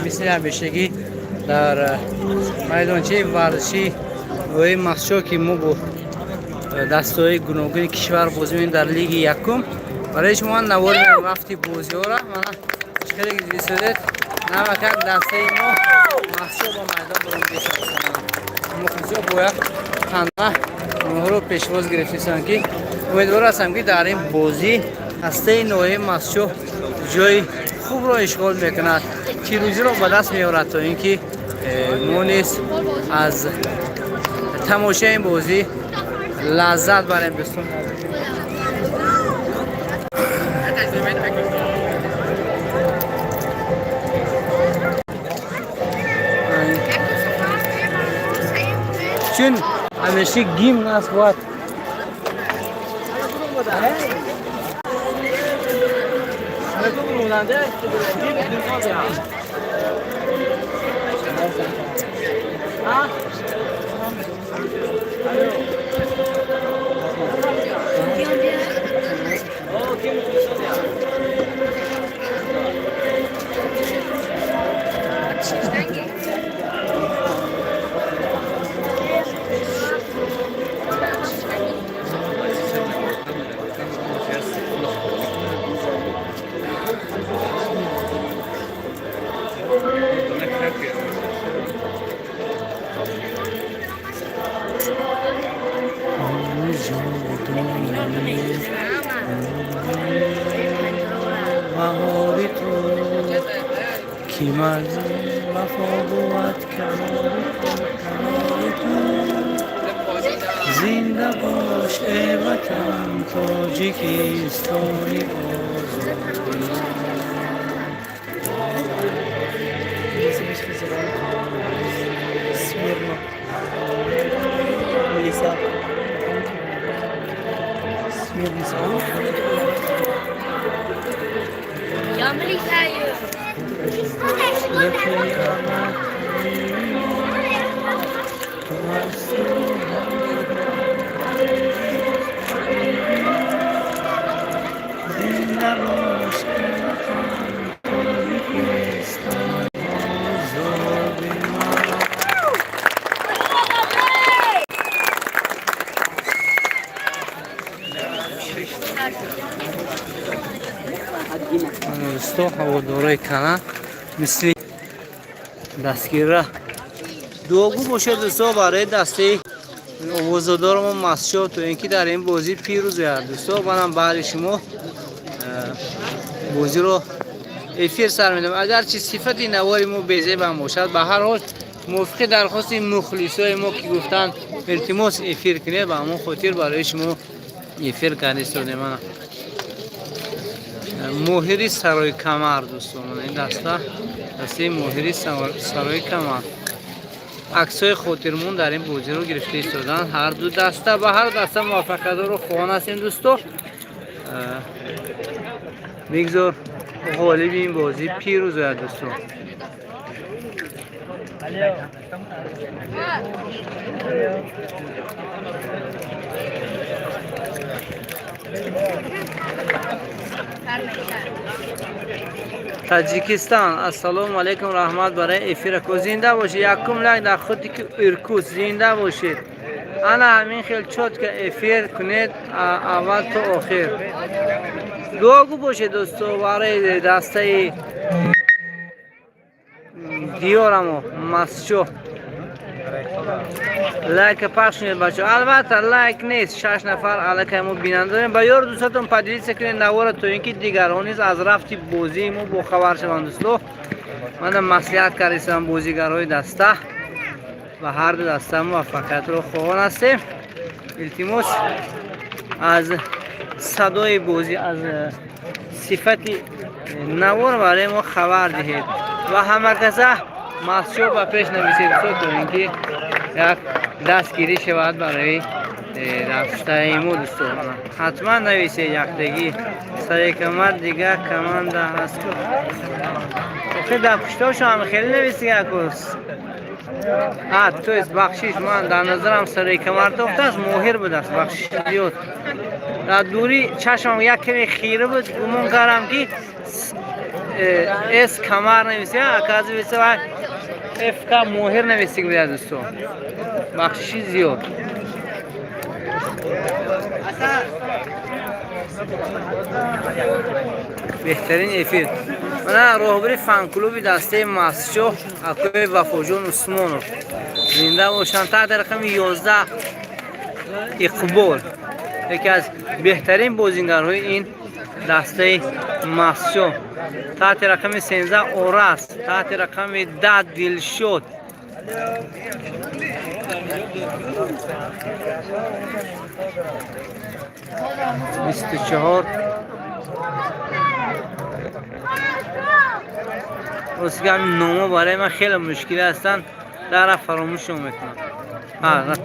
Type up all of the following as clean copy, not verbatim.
Мисли ҳамешагӣ дар майдончаи варзишӣ ноҳияи Мастчоҳ, ки мо бо дастаҳои гуногуни кишвар бозӣ мекунем дар лиги якум. Барои шумо ман навор меорам рафти бозиҳоро. Мана, чӣ хеле дидисодед, навакак дастаи мо Мастчоҳ ба майдон баромадисанд. Мухлисо бо як тана онҳоро пешвоз гирифтисанд, ки умедвор ҳастам, ки дар ин бозӣ ҳастаи ноҳияи Мастчоҳ ҷои хубро ишғол мекунад, пирӯзиро ба даст меорад, то ин ки мо низ аз тамошаи ин бозӣ лаззат барем, дӯстон. Чун ҳамеша гимн аст, бояд баҳори ту, ки марди вафо буд канори ту, канори ту. Зинда бош, э ватан, Тоҷикистони озодӣ. Смирно. Мелиса. Смирно. Я влетаю. Зинда бош, э ватан, Тоҷикистони озодӣ. Дӯсто, ҳаводорои кана мисли дастгирра дуогӯ бошед, дӯсто, барои дастаи овозадормо Мастчоҳ, то ин ки дар ин бозӣ пирӯз ояд. Дӯсто, манам баҳри шумо бозиро эфир сар медам. Агарчи сифати навори мо безебам бошад, ба ҳар ҳол мувофиқи дархости мухлисои мо, ки гуфтанд, илтимос, эфир кунед, ба ҳамон хотир барои шумо эфир карда истодем. Мана Моҳири Сарои Камар, дӯстон, ин даста, дастаи Моҳири Сарои Камар. Аксҳои хотирмон дар ин бозиро гирифта истоданд ҳарду даста. Ба ҳар даста муваффақиятҳоро хоҳон ҳастем, дӯсто. Бигзор ғолиби ин бозӣ пирӯз ояд, дӯсто. Таҷикистон, ассалому алайкум, раҳмат барои эфирако, зинда бошед. Якум лайк дар худи ки Иркут, зинда бошед. Ана ҳамин хел чётко эфир кунед, аввал то охир. Дуогӯ бошед, дӯсто, барои дастаи диёрамо Мастчоҳ. Лайка пахш кунед, бачо. Албатта, лайк нест, шаш нафар аллакай мо бинанда дорем. Ба ёру дӯстатон поделиться кунед навора, то ин ки дигарон низ аз рафти бозии мо бохабар шаванд. Дӯсто, мана маслиҳат кардистам бозигарҳои даста. Ба ҳарду даста муваффақиятро хоҳон ҳастем. Илтимос, аз садои бозӣ, аз сифати навор барои мо хабар диҳед ва ҳамакаса Мастчоҳ ба пеш нависед, то ин ки як дастгирӣ шавад барои дастаи мо. Дӯсто, ҳатман нависед яктагӣ. Сарикамар дигар команда ҳаст ку. Охи, дар пуштошо ҳам хеле нависига-кус. А, то есть, бахшиш, ман дар назарам Сарикамар тофтааст, Моҳир будааст. Бахшиш зиёд, дар дури чашмам як каме хира буд, гумон кардам, ки С Камар нависия, оказывается, ФК Моҳир нависиг буяд, дӯсто. Бахшиши зиёд. Беҳтарин эфир. Мана роҳбари фан-клуби дастаи Мастчоҳ, акои Вафоҷон Усмонов. Зинда бошанд. Таҳти рақами 11 Иқбол. Яке аз беҳтарин бозингарҳои ин дастаи Мастчоҳ. Таҳти рақами 13 Орас, таҳти рақами 10 Дилшод. 24. Рости ҳамин номо барои ман хеле мушкил ҳастанд, дара фаромӯшон мекунам.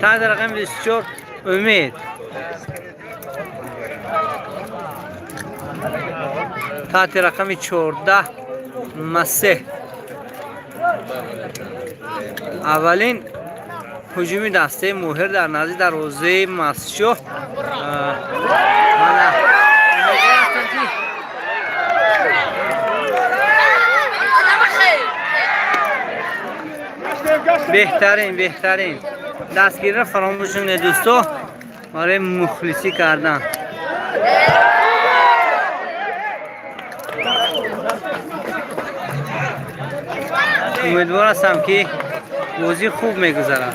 Таҳти рақами 24 Умед. Таҳти рақами 14 Масеҳ. Аввалин ҳуҷуми дастаи Моҳир дар назди дарвозаи Мастчоҳ. Мана умедвор ҳастам, ки беҳтарин, беҳтарин дастгириро фаромӯш накунед, дӯсто, барои мухлисӣ кардан. Умедвор ҳастам, ки бозӣ хуб мегузарад.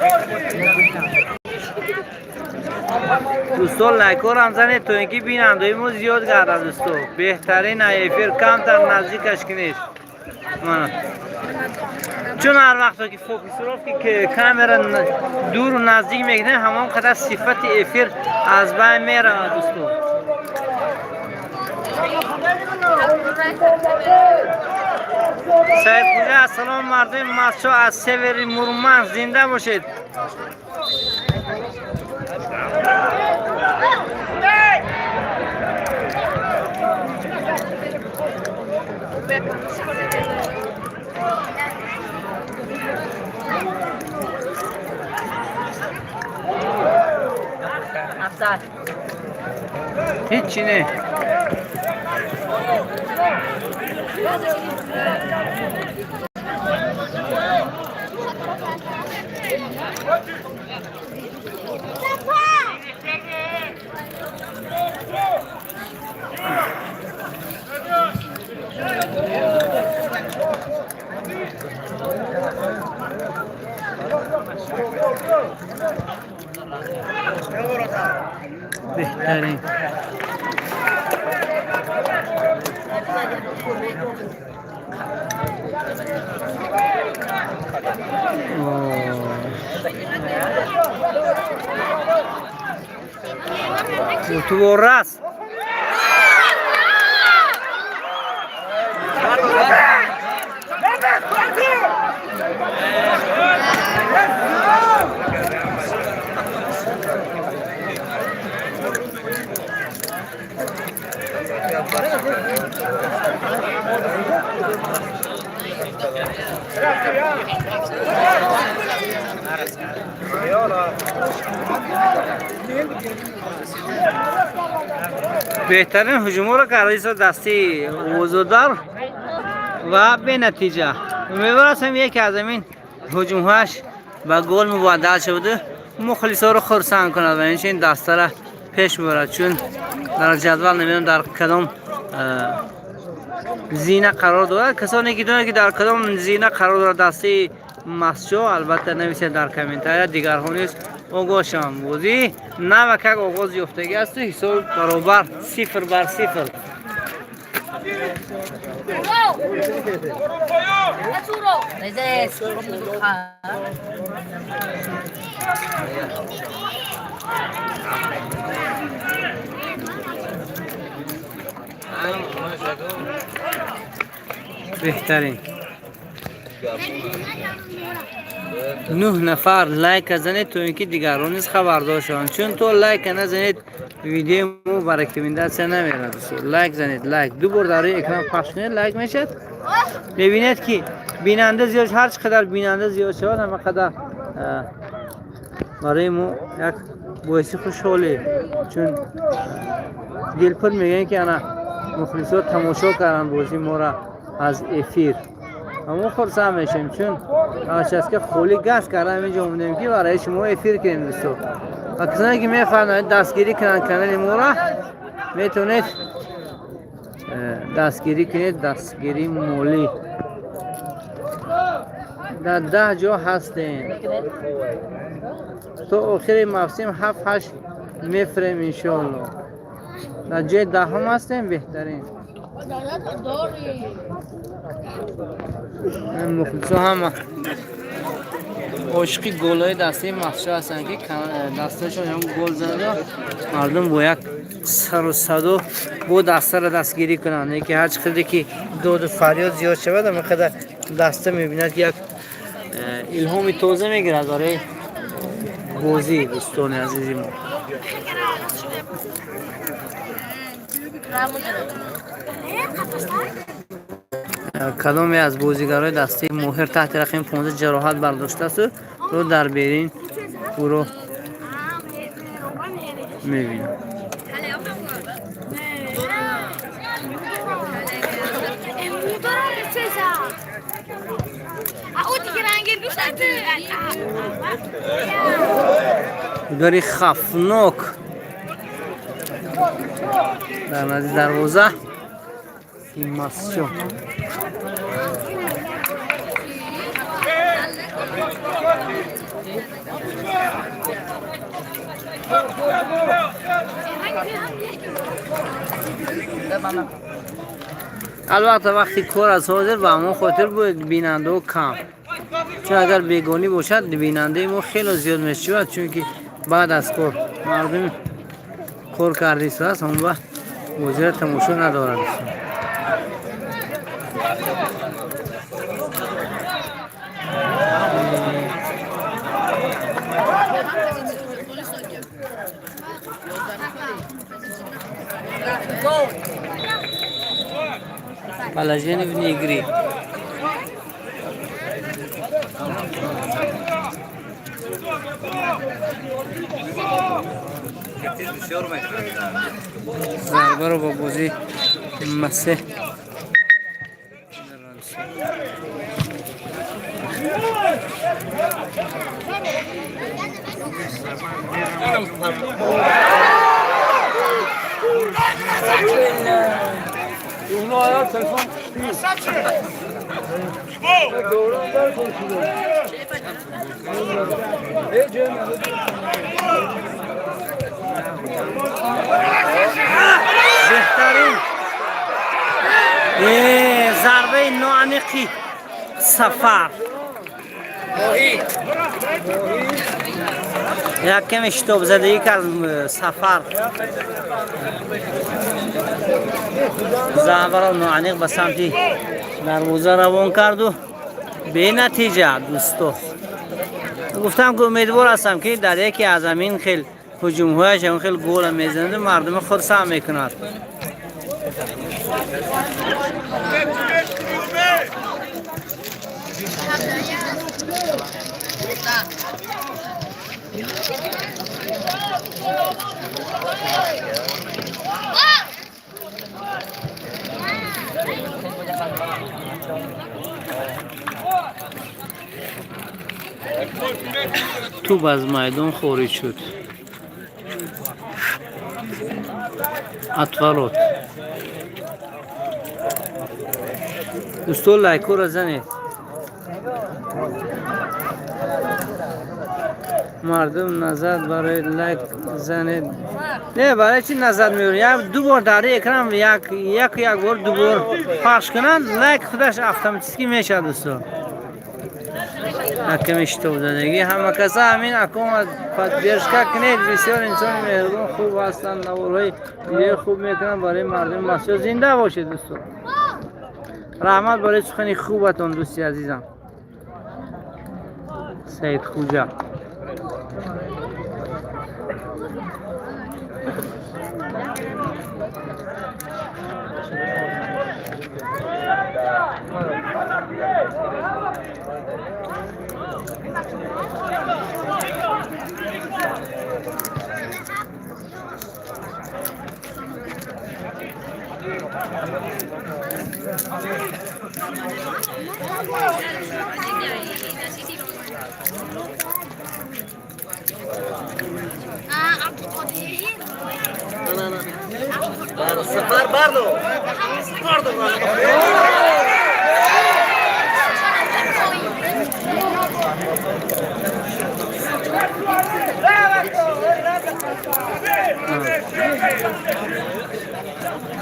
Дӯсто, лайкҳоро ҳам занед, то ин ки бинандаҳои мо зиёд гардад, дӯсто. Беҳтарин эфир, камтар наздикаш кунед. Мана. Чун ҳар вақто ки фокусировки камера дуру наздик мекунем, ҳамон қадар сифати эфир аз байн меравад, дӯсто. Саидхӯҷа, ассалому мардуми Мастчоҳ аз севери Мурманск, зинда бошед. Афзал. Ҳичи не. Беҳтарин. Ту рас. Беҳтарин ҳуҷумҳоро карда дастаи Озодар ва бенатиҷа. Умедвор ҳастам, яке аз ҳамин ҳуҷумҳояш ба гол мубаддал шуда, мухлисҳоро хурсанд кунад ва инчунин дастара пеш мебарад, чун дар ҷадвал намедонам дар кадом зина қарор дорад. Касоне ки донад, ки дар кадом зина қарор дорад дастаи Мастчоҳ, албатта нависед дар комментария, дигарҳо низ огоҳ шаванд. Бозӣ навакак оғоз ёфтагӣ асту ҳисоби баробар 0 бар 0. Беҳтарин. Нӯҳ нафар, лайка занед, то ин ки дигарон низ хабардор шаванд, чун то лайка назанед, видеои мо ба рекомендация намерад. Лайк занед, лайк ду бор дар рӯи экран пахш кунед, лайк мешавад. Мебинед, ки бинанда зиёд, ҳар чӣ қадар бинанда зиёд шавад, ҳама қадар барои мо як боиси хушҳолӣ, чун дилпур мегӯем, ки ана мухлисо тамошо карданд бозии моро. Аз эфир ва мо хурсанд мешем, чун галочка холӣ газ карда ҳаминҷо омадем, ки барои шумо эфир кунем, дӯсто. Ва касоне ки мехоҳанд дастгирӣ кунанд канали моро, метавонед дастгирӣ кунед, дастгирии молӣ. Дар 10 ҷо ҳастем, то охири мавсим ҳафт ҳашт мефирем, иншоалло. Дар ҷои 10-ум ҳастем, беҳтарин. Мухлисо ҳама ошиқи голҳои дастаи Мастчоҳ ҳастанд, ки дасташон ҳам гол зададу мардум бо як сару садо бо дастаро дастгирӣ кунанд. Яке ҳар чӣ қадре ки доду фарёд зиёд шавад, ҳамин қадар даста мебинад, ки як илҳоми тоза мегирад барои бозӣ. Дӯстони азизи мо, кадоме аз бозигарои дастаи Моҳир таҳти рақами 15 ҷароҳат бардоштааст, ӯ дар берин ӯро мебинам. Удари хафнок дар назди дарвоза Мастчоҳ. Албатта, вақти кор аз ҳозир, ба ҳамон хотир буд бинандао кам, чун агар бегонӣ бошад, бинандаи мо хело зиёд мешавад, чунки баъд аз кор мардум кор карда истодааст, ҳамон вақт бозиро тамошо надорад. Положение вне игры. Зарбаро бо бозӣ Масеҳ. Беҳтарин зарбаи ноаниқи Сафар, як каме шитобзадагӣ кард Сафар, зарбаро ноаниқ ба самти дарвоза равон карду бенатиҷа. Дӯсто, гуфтам, ки умедвор ҳастам, ки дар яке аз ҳамин хел ҳуҷумҳояш ҳамин хел гола мезанаду мардуми хурсанд мекунад. Тӯб аз майдон хориҷ шуд, отворот. Дӯсто, лайкҳоро занед. Мардум назар барои лайк занед. Не, барои чӣ назар меёред? Як ду бор дар экран як як як бор, ду бор пахш кунанд, лайк худаш автоматически мешавад. Дӯсто, якаме шитобзадагӣ. Ҳама каса ҳамин акома поддержка кунед, бисёр инсони меҳрубон, хуб ҳастанд, наворҳои видеои хуб мекунанд барои мардуми Мастчоҳ. Зинда бошед, дӯсто. Раҳмат барои сухани хубатон, дӯсти азизам Саид Хуҷа.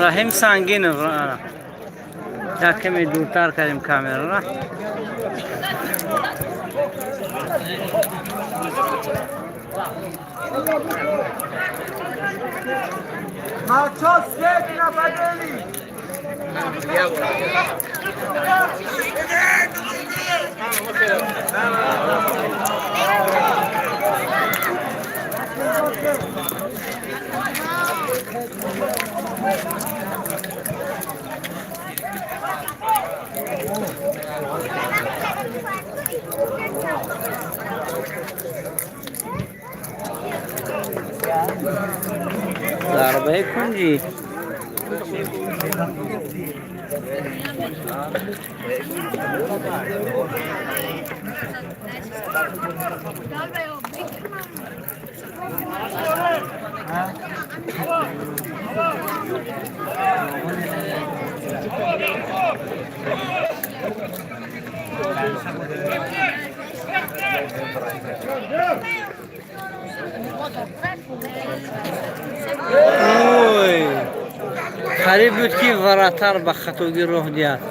Раҳим Сангинов, як каме дуртар кардем камераро. Зарбаи кунҷӣ. Ой, қариб буд, ки вратарь ба хатогӣ роҳ диҳад.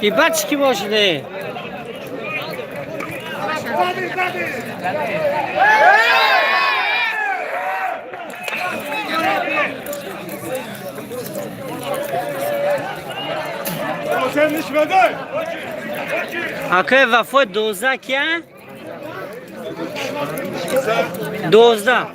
И бачки бошиде. Акай Вафо, 12 кия? 12.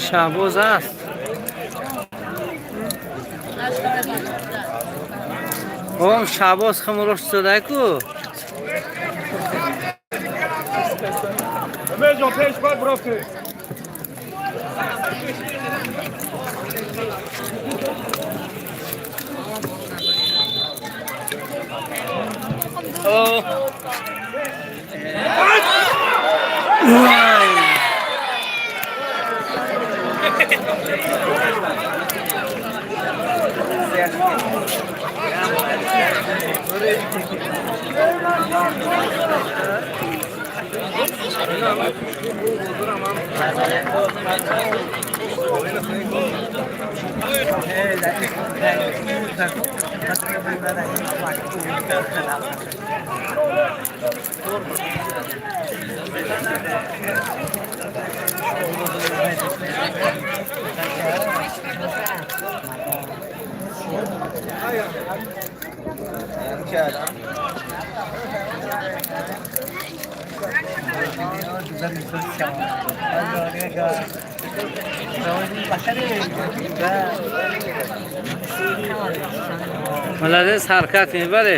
Шаҳбоз аст. Ом Шаҳбоз хумрош содаку. Молодец, ҳаракат кунед, бале.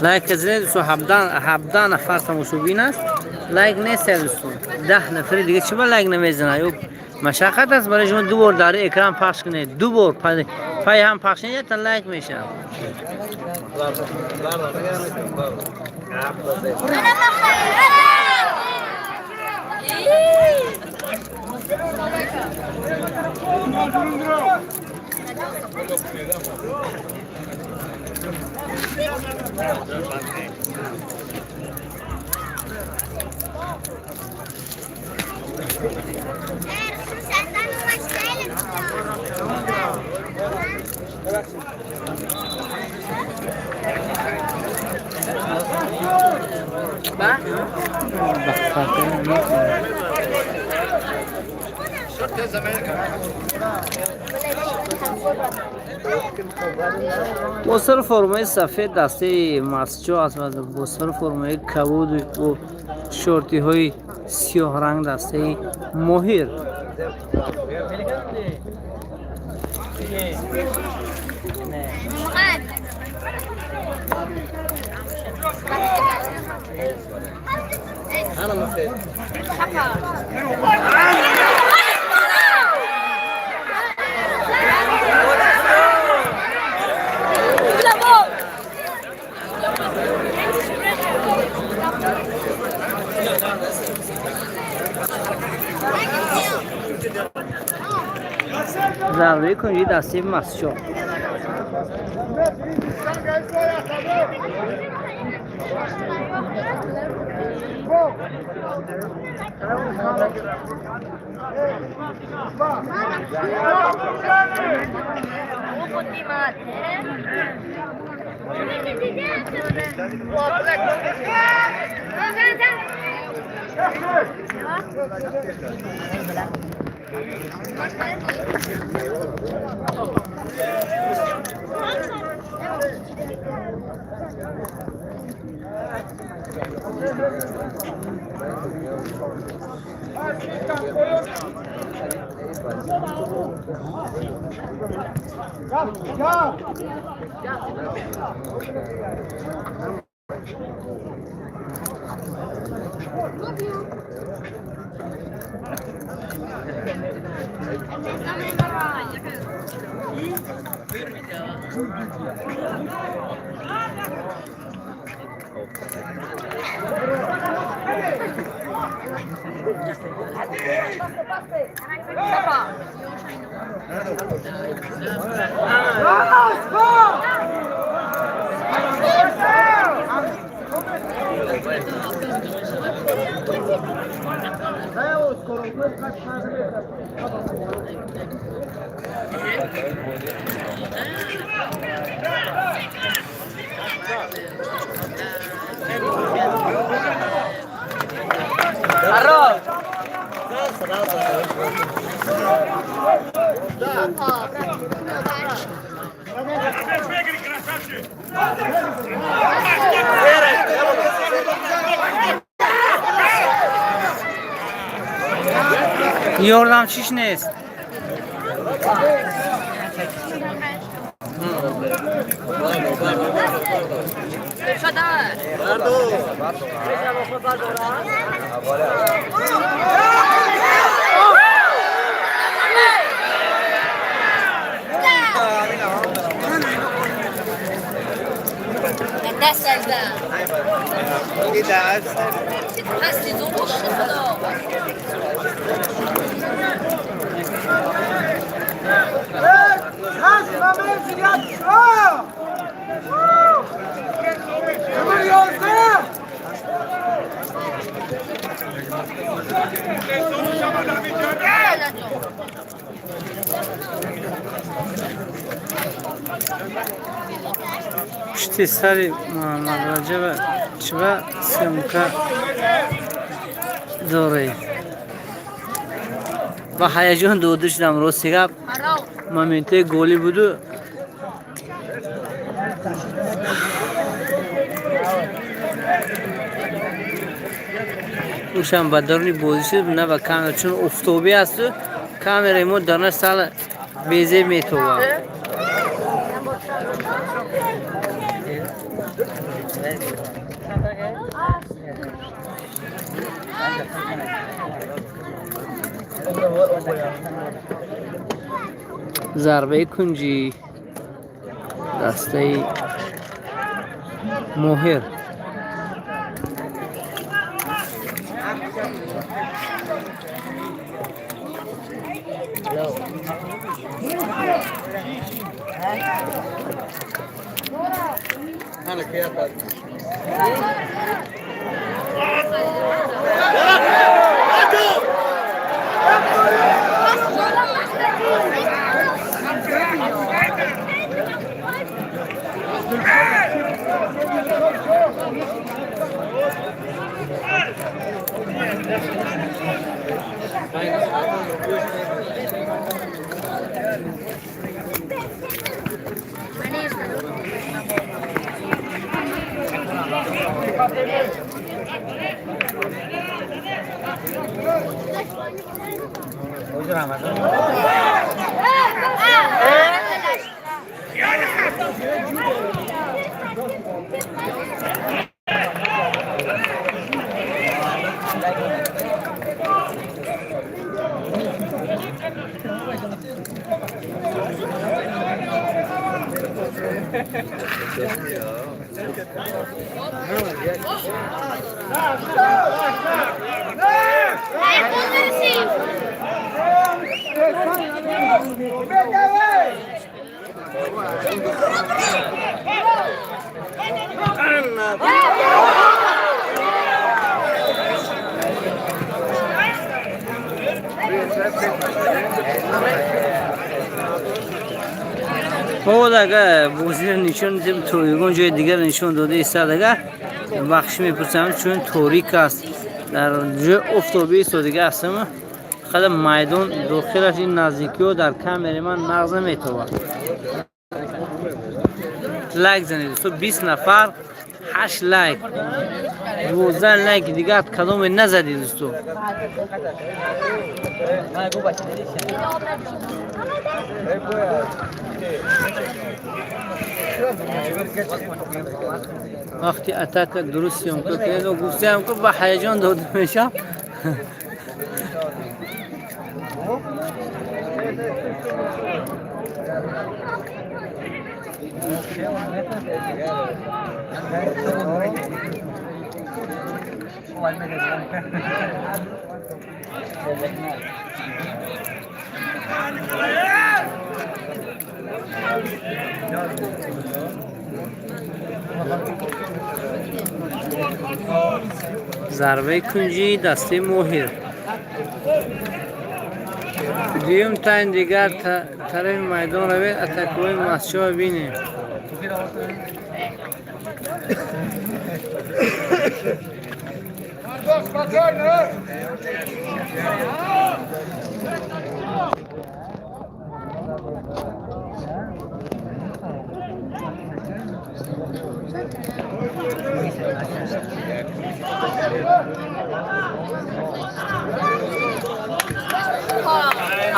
Лайк занед, дӯстон, 17 нафар тамошобин аст. Лайк нест, дӯстон. 10 нафари дига чӣ ба лайк намезанад? Ё машаққат аст барои шумо ду бор дар экран пахш кунед, ду бор пай ҳам пахш кунед, та лайк мешавад. Бо сар формаи сафед дастаи Мастчо аст ва бо сар формаи кабуду бо шортиҳои сиёҳранг дастаи Моҳир. Зарбаи кунҷи дастаи Мастчо. Ёрдамчиш нест. Пушти сари Муҳаммад Раҷаба чиба съёмка дорӣ? Ба ҳаяҷон дода шудам, рости гап. Моментои голӣ буду. Ушам ба даруни бозӣ шуд, на ба камера, чун офтобӣ асту камераи мо дар на сал безеб метобад. Зарбаи кунҷӣ, дастаи Моҳир. Ага, бозиро нишон дидем, то ягон ҷои дигар нишон дода истад. Ага, бахшиш мепурсам, чун торик аст, дар ҷои офтобӣ истодига ҳастам, қадар майдон дохилаш ин наздикиҳо дар камераи ман нағз наметобад. Лайк занед, дӯсто, 20 нафар, 8 лайк, 12 лайк дигар кадоме назадед, дӯсто. Вақти атака дуруст съёмка кунед, гуфтаам, ки ба ҳаяҷон дода мешавам. Зарбаи кунҷии дастаи Моҳир. Дуюм тайм дигар тарафи майдон равед, атакаҳои Мастчоҳ бинем.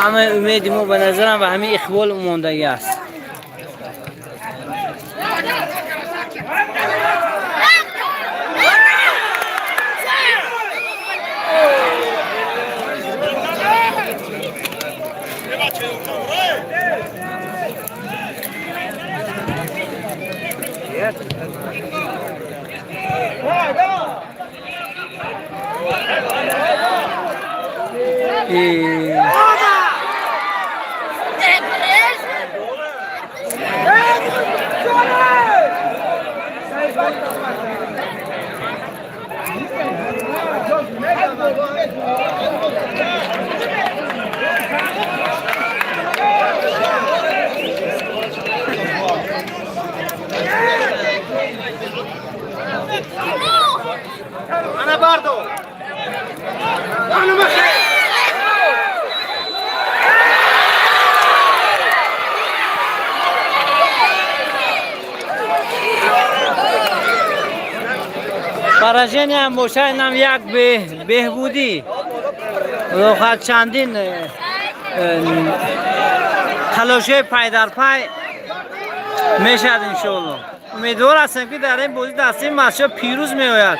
Ҳамаи умеди мо ба назарам ба ҳамин иқбол мондагӣ аст. Поражение ҳам боша, инам як беҳбудӣ. Худо чандин талошҳои пайдарпай мешавад, иншоалло. Умедвор ҳастем, ки дар ин бозӣ дастаи Мастчоҳ пирӯз меояд.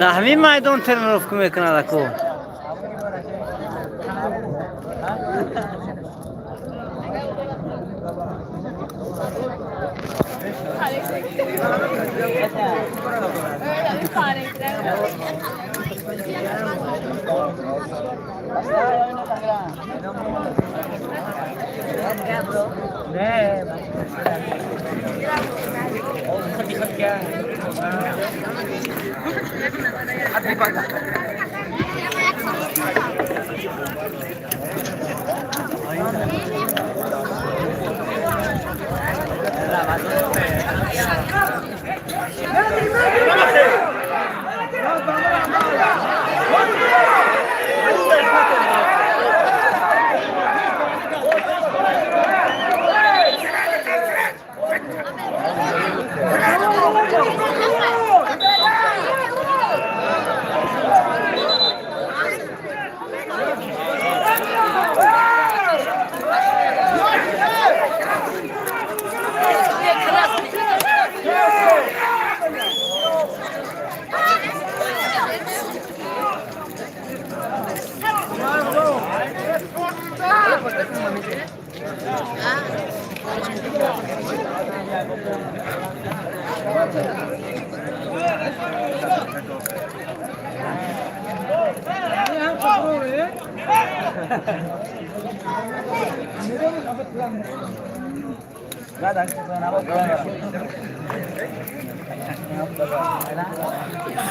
Дар ҳамин майдон тренировка мекунад аку.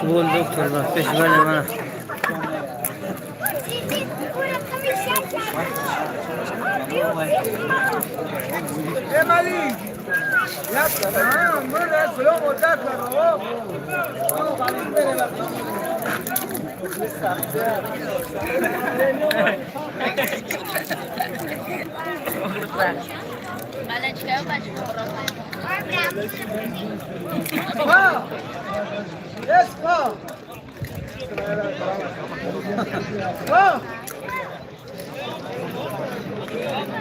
Иқбол доктор ба пеш, бале, мана.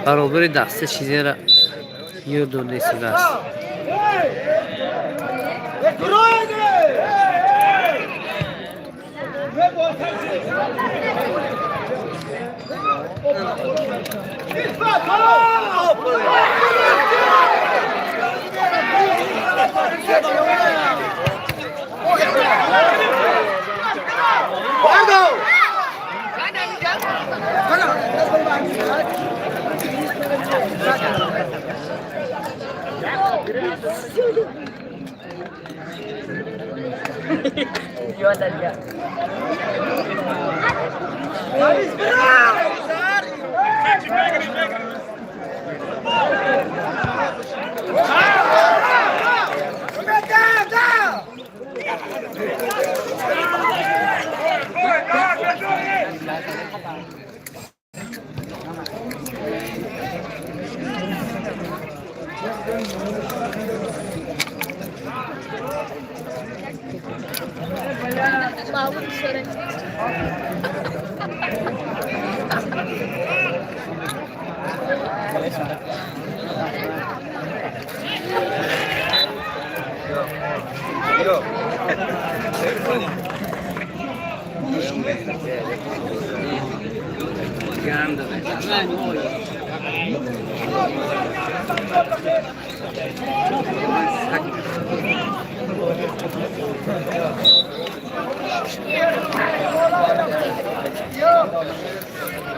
Баробари даста чизеро ёд дода истодааст.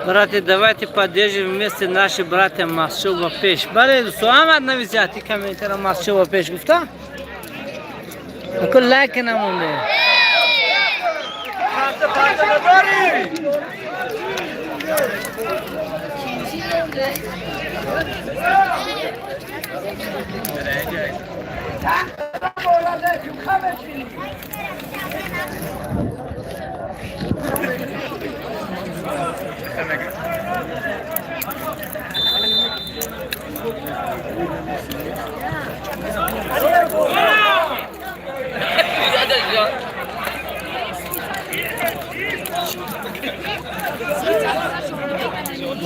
Братья, давайте поддержим вместе наши братья Мастчоҳ ба пеш. Бале, дӯсто, Аҳмад нависяти комментара, Мастчоҳ ба пеш гуфта? Аку лайк намонде.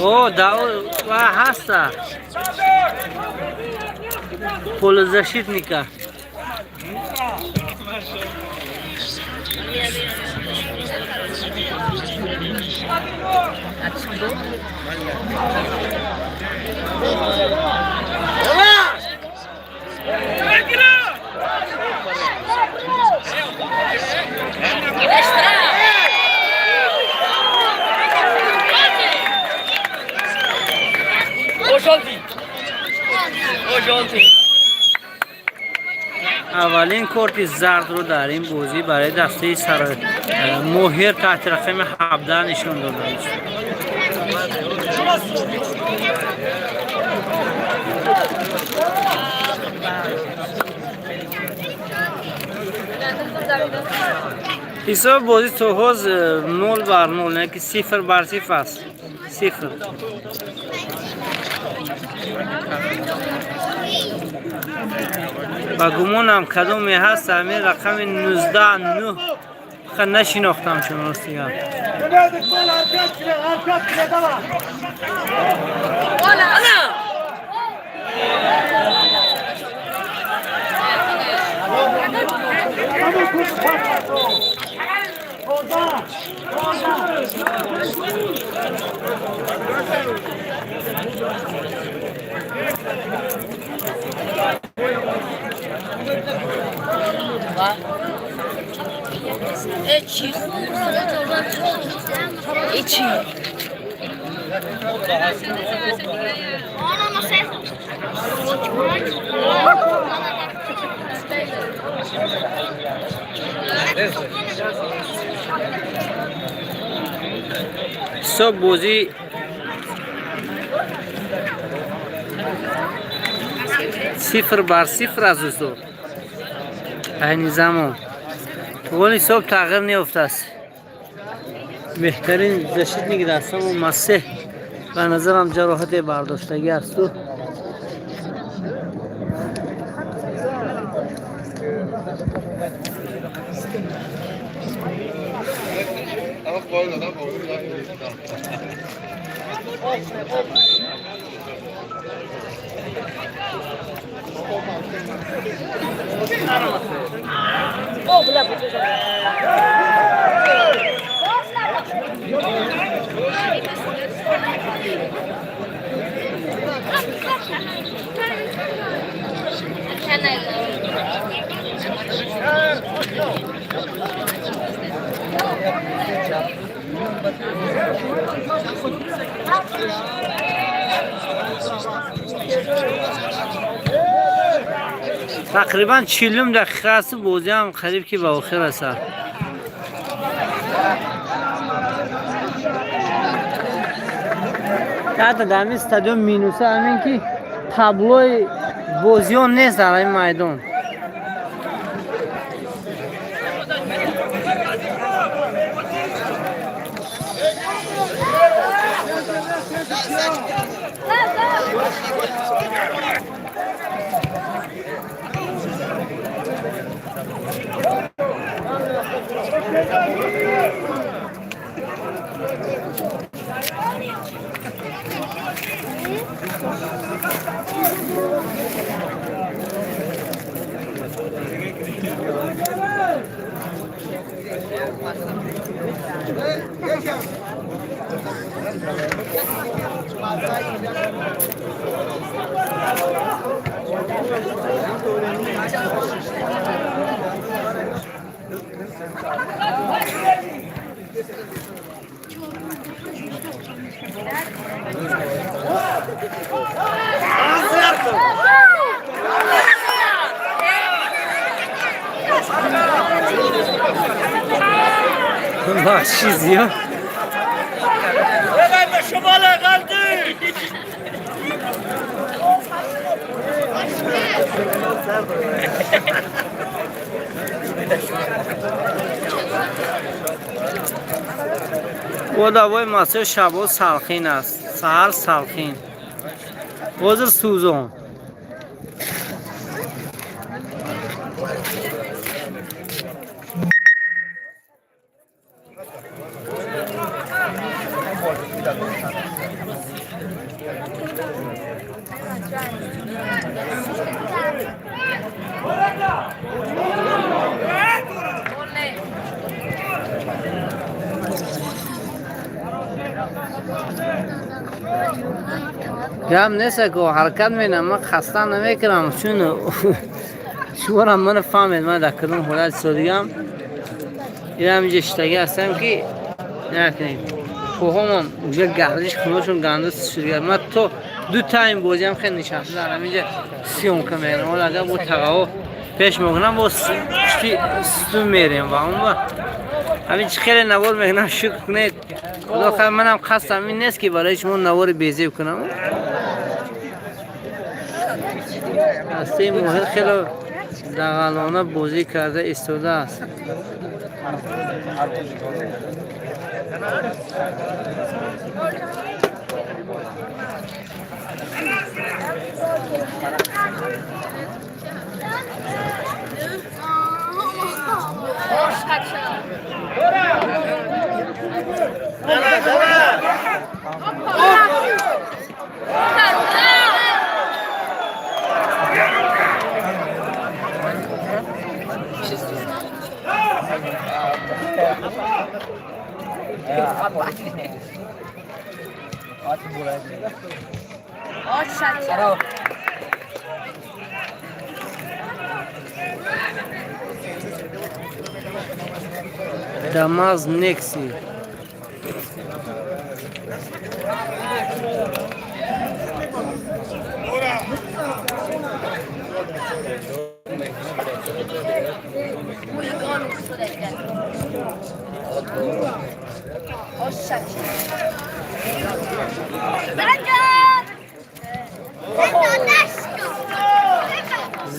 О, ва ҳаста полузащитника. Аввалин корти зардро дар ин бозӣ барои дастаи Моҳир таҳти рақами 17 нишон доданд. Ҳисоби бозӣ то ҳоз 0-0, яъне ки 0-0 аст. 0. Ба гумонам кадоме ҳаст ҳамин рақами 19 9 нашинохтам чун ростига. Ҳисоб бозӣ 0-0 аз устод. Айни замон вол ҳисоб тағйир неёфтааст. Беҳтарин защитник дастамон Масеҳ ба назарам ҷароҳате бардоштагӣ асту. Тақрибан 40 дақиқа аст, бозиам қариб ки ба охир расад. Ҳатто дар ҳамин стадион минуса ҳамин ки таблои бозиён нест дар ҳамин майдон. Чиз ё? Бодавои масои шабо салқин аст, саҳар салқин, ҳозир сӯзон. Гап нест, ко ҳаракат менам, ман хаста намекунам, чун шуморам мана фаҳмед, ман дар кадом ҳолат истодагам. Инам инҷа шиштагӣ ҳастам, ки накунед, пӯҳомам уже гардиш хуношон ганду шудига. Ман то ду тайм бозиам хеле нишаста дар ҳаминҷа съёмка мекунам. Ҳола агар бо тағаҳо пеш мекунам, бо пушти сутун мерем ва он ҳамин чи хеле навор мекунам, шукр кунед. Худо хайр, манам қасдам ин нест, ки барои шумо навори безеб кунам. Дастаи Моҳир хеле дағалона бозӣ карда истодааст. Дамаз Некси.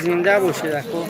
Зинда бошед, ако.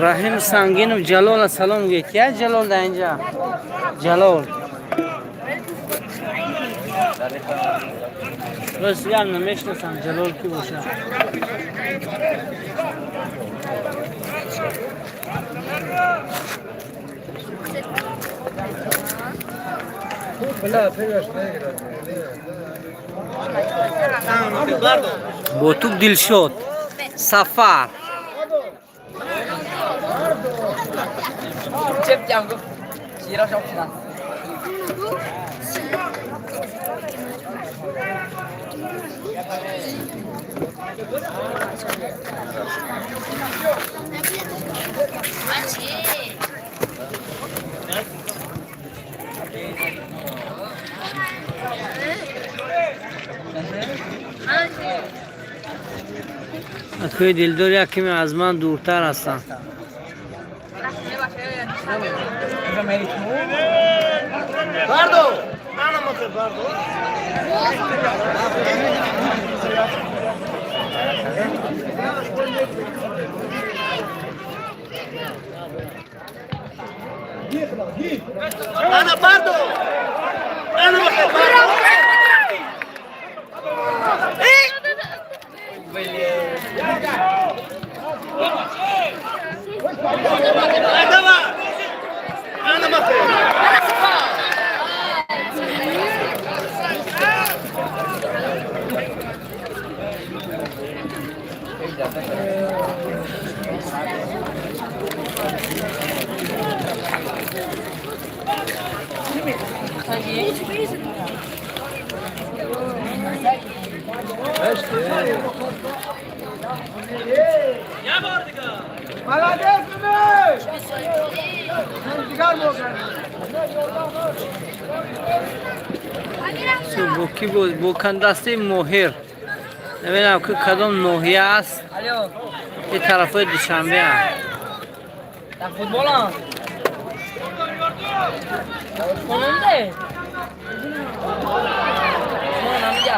Раҳим Сангинов Ҷалола салом гӯед. Кия Ҷалол дар инҷа? Ҷалол. Рост гап, намешиносам, Ҷалол ки бошад. Бо тук Дилшод Сафар. Акои Дилдор як каме аз ман дуртар ҳастанд. Молодец, Умид! Дигар мокард. Бо ки боз? Бо дастаи Моҳир. Намедонам, ки кадом ноҳия аст, ин тарафҳои Душанбе аст. Дар футболам. Хонанде. Хонанде.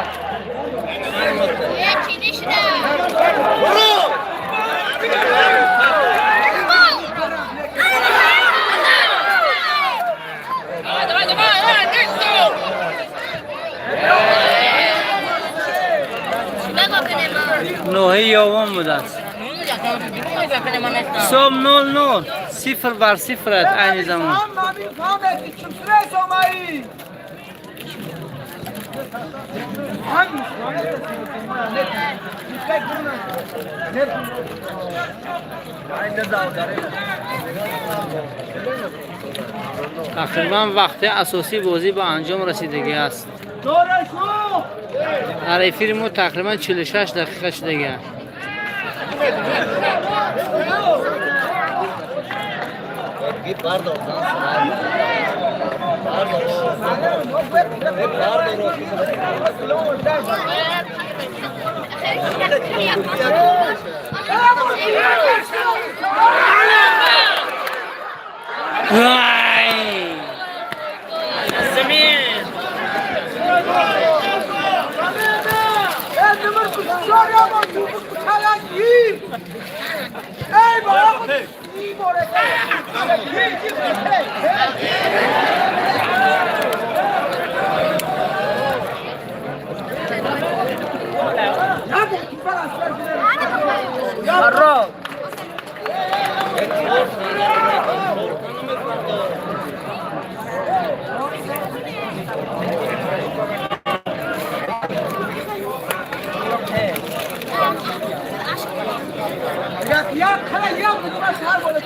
Чиди шуда. Давай, давай, давай, давай, Нагоҳ кунем. Ноҳияи Ёвон будааст. Ҳисоб 0-0, 0-0 аст айни замон. Фам, мами, фам, чумсуре сомаи. Фам, Тақрибан вақти асосии бозӣ ба анҷом расидагӣ аст. Дорашу! Дар эфири мо тақрибан 46 дақиқа шудагӣ аст. Вай! Замин! Э, номер 24 ямон, калаги! Эй, бора, и боре! Барро. Я кала я буду шар бола.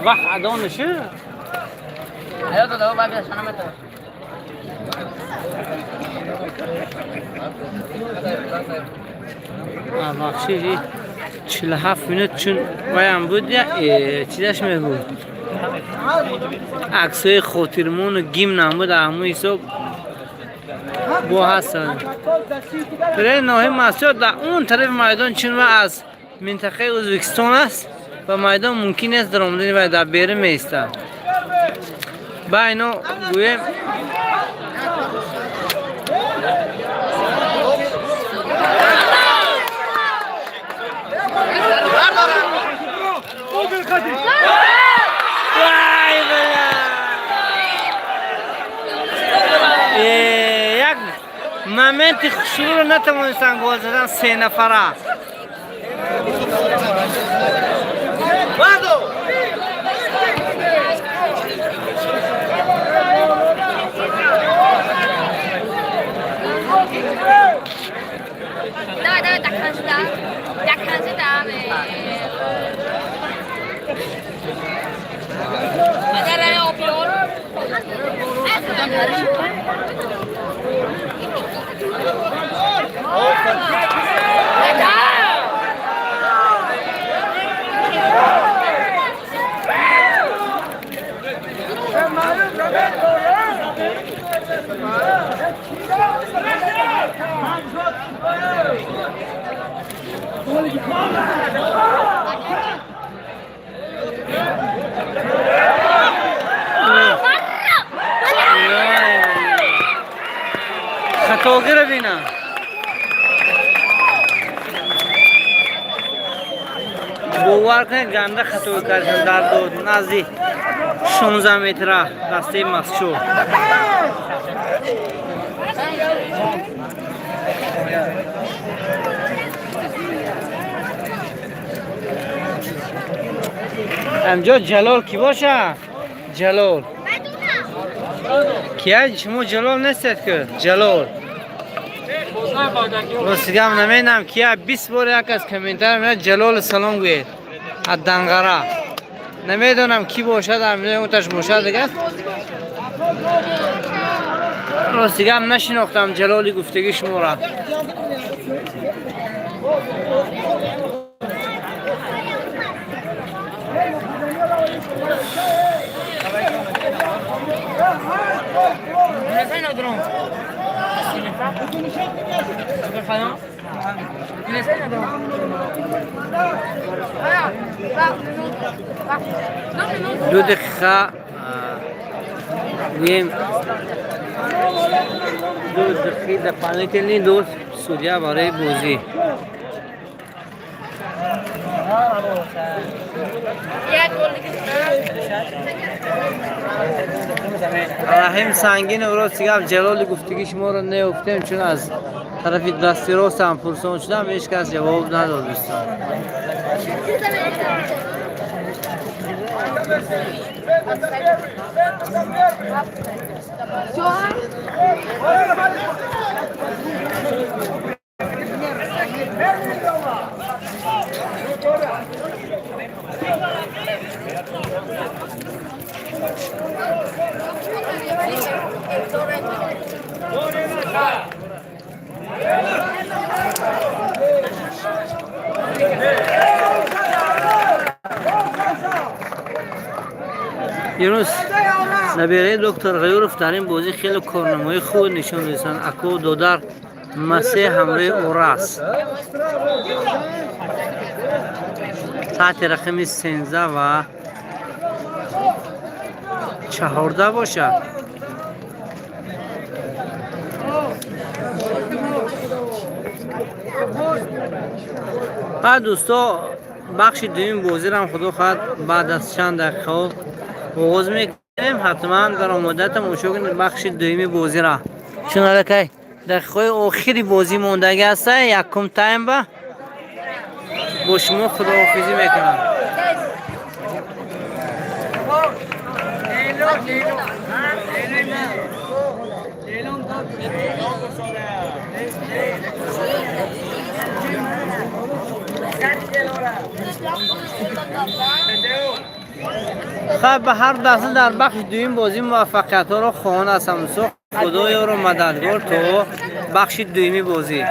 Вақт адо нашуд? Ҳаёто даво бабия шанамета. Бахшиш, 47 минут, чун ваям буд, чизаш мегӯ, аксҳои хотирмону гимнам буд, ҳамун ҳисоб бо ҳастанд. Тренери ноҳияи Мастчоҳ дар он тарафи майдон, чун ва аз минтақаи Ӯзбекистон аст, ба майдон мумкин нест даромадани вай, дар берун меистад. Ба ино гӯем. Вай, бля! Як моменти хушрӯро натавонистанд гол задан се нафара. Давай, давай, до конца. До конца, давай. Madara yapıyor. Хатогиро бина. Бовар кунед, ганда хато кардам дар дод назди 16 метра дастаи Мастчоҳ. Амҷо Ҷалол кӣ боша? Ҷалол кия? Шумо Ҷалол нестед ки? Ҷалол, ростигам намедонам кия. 20 бор як аз комментар меяд: «Ҷалол, салом гӯед аз Данғара». Намедонам, кӣ бошад, оташ бошад дигар. Рости гап, нашинохтам Ҷалоли гуфтагӣ шуморо. 2 дақиқа гӯем, 2 дақиқаи дополнительный дод судья барои бозӣ. Як гол дига. Раҳим Сангинов, рости гап, Ҷалоли гуфтагӣ шуморо неёфтем, чун аз тарафи дасти ростам пурсон шудам, ҳеҷ кас ҷавоб надод, дӯстон. Имрӯз набираи доктор Ғаюров дар ин бозӣ хеле корнамои хуб нишон доданд. Аку додар Масеҳ ҳамроҳи Орас таҳти рақами 13 ва 14 бошад. Баъд, дӯсто, бахши дуюми бозиро худо хоҳад, баъд аз чанд дақиқаҳо оғоз мекунем. Ҳатман дар омода тамошо кунед бахши дуюми бозиро, чун аллакай дақиқаҳои охири бозӣ мондагӣ ҳаста. Якум тайм ба бо шумо худоҳофизӣ мекунам. Хаб, ба ҳар даста дар бахши дуюм бозӣ муваффақиятҳоро хоҳон ҳастам, дӯсто. Худо ёру мададгор. То бахши дуюми бозӣ.